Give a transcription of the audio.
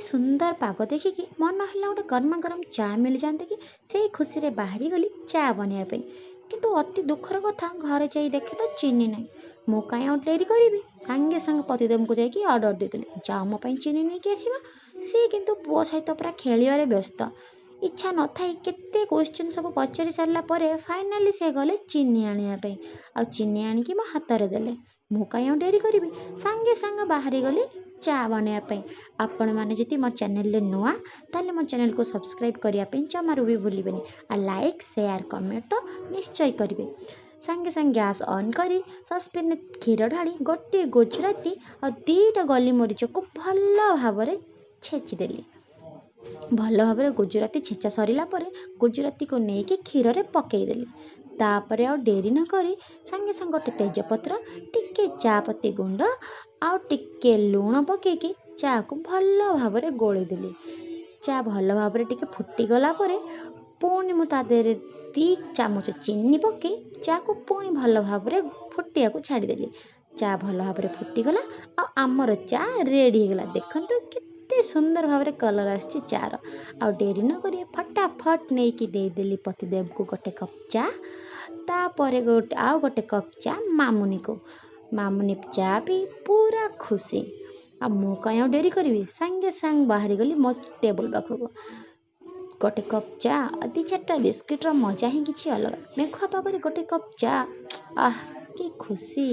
ସୁନ୍ଦର ପାଗ ଦେଖିକି ମନ ହେଲା ଗୋଟେ ଗରମା ଗରମ ଚା ମିଳିଯାଆନ୍ତା କି। ସେଇ ଖୁସିରେ ବାହାରିଗଲି ଚା ବନେଇବା ପାଇଁ। କିନ୍ତୁ ଅତି ଦୁଃଖର କଥା, ଘରେ ଯାଇ ଦେଖେ ତ ଚିନି ନାହିଁ। ମୁଁ କାହିଁ ଆଉ ଡେରି କରିବି, ସାଙ୍ଗେ ସାଙ୍ଗେ ପତିଦେବଙ୍କୁ ଯାଇକି ଅର୍ଡ଼ର ଦେଇଦେଲି, ଯାଅ ମୋ ପାଇଁ ଚିନି ନେଇକି ଆସିବ। ସିଏ କିନ୍ତୁ ପୁଅ ସହିତ ପୁରା ଖେଳିବାରେ ବ୍ୟସ୍ତ। ଇଚ୍ଛା ନଥାଇ କେତେ କୋଶ୍ଚିନ୍ ସବୁ ପଚାରି ସାରିଲା ପରେ ଫାଇନାଲି ସେ ଗଲେ ଚିନି ଆଣିବା ପାଇଁ, ଆଉ ଚିନି ଆଣିକି ମୋ ହାତରେ ଦେଲେ। ମୁଁ କାହିଁ ଆଉ ଡେରି କରିବି, ସାଙ୍ଗେ ସାଙ୍ଗେ ବାହାରିଗଲି ଚା ବନେଇବା ପାଇଁ। ଆପଣମାନେ ଯଦି ମୋ ଚ୍ୟାନେଲରେ ନୂଆ, ତାହେଲେ ମୋ ଚ୍ୟାନେଲକୁ ସବସ୍କ୍ରାଇବ୍ କରିବା ପାଇଁ ଜମାରୁ ବି ଭୁଲିବେନି, ଆଉ ଲାଇକ୍, ସେୟାର, କମେଣ୍ଟ ତ ନିଶ୍ଚୟ କରିବେ। ସାଙ୍ଗେ ସାଙ୍ଗେ ଗ୍ୟାସ୍ ଅନ୍ କରି ସସ୍ପେନ୍ରେ କ୍ଷୀର ଢାଳି ଗୋଟିଏ ଗୁଜୁରାତି ଆଉ 2ଟା ଗୋଲମରିଚକୁ ଭଲ ଭାବରେ ଛେଚିଦେଲି। ଭଲ ଭାବରେ ଗୁଜୁରାତି ଛେଚା ସରିଲା ପରେ ଗୁଜୁରାତିକୁ ନେଇକି କ୍ଷୀରରେ ପକାଇଦେଲି। ତାପରେ ଆଉ ଡେରି ନକରି ସାଙ୍ଗେ ସାଙ୍ଗେ ଗୋଟେ ତେଜପତ୍ର, ଟିକେ ଚା ପତି ଗୁଣ୍ଡ ଆଉ ଟିକେ ଲୁଣ ପକାଇକି ଚାକୁ ଭଲ ଭାବରେ ଗୋଳେଇଦେଲି। ଚା ଭଲ ଭାବରେ ଟିକେ ଫୁଟିଗଲା ପରେ ପୁଣି ମୁଁ ତା ଦେହରେ 2 ଚାମଚ ଚିନି ପକାଇ ଚାକୁ ପୁଣି ଭଲ ଭାବରେ ଫୁଟିବାକୁ ଛାଡ଼ିଦେଲି। ଚା ଭଲ ଭାବରେ ଫୁଟିଗଲା ଆଉ ଆମର ଚା ରେଡ଼ି ହେଇଗଲା। ଦେଖନ୍ତୁ କେତେ ସୁନ୍ଦର ଭାବରେ କଲର୍ ଆସିଛି ଚାର। ଆଉ ଡେରି ନକରି ଫଟାଫଟ ନେଇକି ଦେଇଦେଲି ପତିଦେବଙ୍କୁ ଗୋଟେ କପ୍ ଚା, ତାପରେ ଗୋଟେ ଆଉ ଗୋଟେ କପ୍ ଚା ମାମୁନିକୁ। ମାମୁନି ଚା ପିଇ ପୁରା ଖୁସି। ଆଉ ମୁଁ କାହିଁ ଆଉ ଡେରି କରିବି, ସାଙ୍ଗେ ସାଙ୍ଗେ ବାହାରିଗଲି ମୋ ଟେବୁଲ୍ ପାଖକୁ। ଗୋଟେ କପ୍ ଚା ଆଉ 2 4ଟା ବିସ୍କିଟ୍ର ମଜା ହିଁ କିଛି ଅଲଗା। ମେଘୁଆ ପାଗରେ ଗୋଟେ କପ୍ ଚା, ଆଃ କି ଖୁସି।